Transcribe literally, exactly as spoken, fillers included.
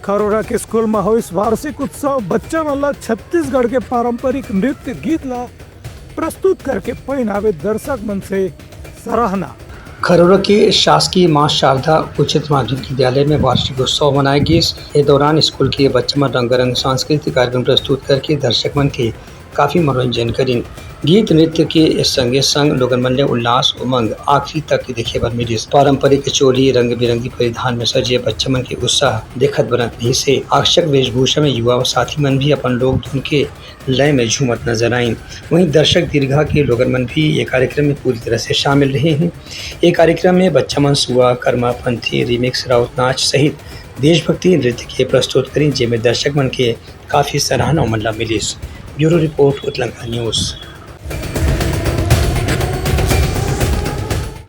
खरोरा के स्कूल म होइस वार्षिक उत्सव, बच्चा मन ला छत्तीसगढ़ के पारंपरिक नृत्य गीत ला प्रस्तुत करके पहिनावे दर्शक मन से सराहना। खरोरा के शासकीय माँ शारदा उच्चतर माध्यमिक विद्यालय में वार्षिक उत्सव मनाए गिस। ए दौरान स्कूल के बच्चा मन रंगारंग सांस्कृतिक कार्यक्रम प्रस्तुत करके दर्शक मन के काफी मनोरंजन करिन। गीत नृत्य के संगे संग लोगन मन ले उल्लास उमंग आखिरी तक देखे बर मिलिस। पारंपरिक चोली, रंग बिरंगी परिधान में सजे बच्चा मन के उत्साह देखत बनत रहिस हे। आकर्षक वेशभूषा में युवा साथी मन भी अपन लोक धुन के लय में झूमत नजर आइन। वहीं दर्शक दीर्घा के लोगन मन भी ये कार्यक्रम में पूरी तरह से शामिल रहे हैं। ये कार्यक्रम में बच्चा मन सुआ, कर्मा, पंथी, रिमिक्स, राउत नाच सहित देशभक्ति नृत्य के प्रस्तुत करिन, जेमे दर्शक मन के काफी सराहना मन ला मिलिस। Bureau report, Utlanka news.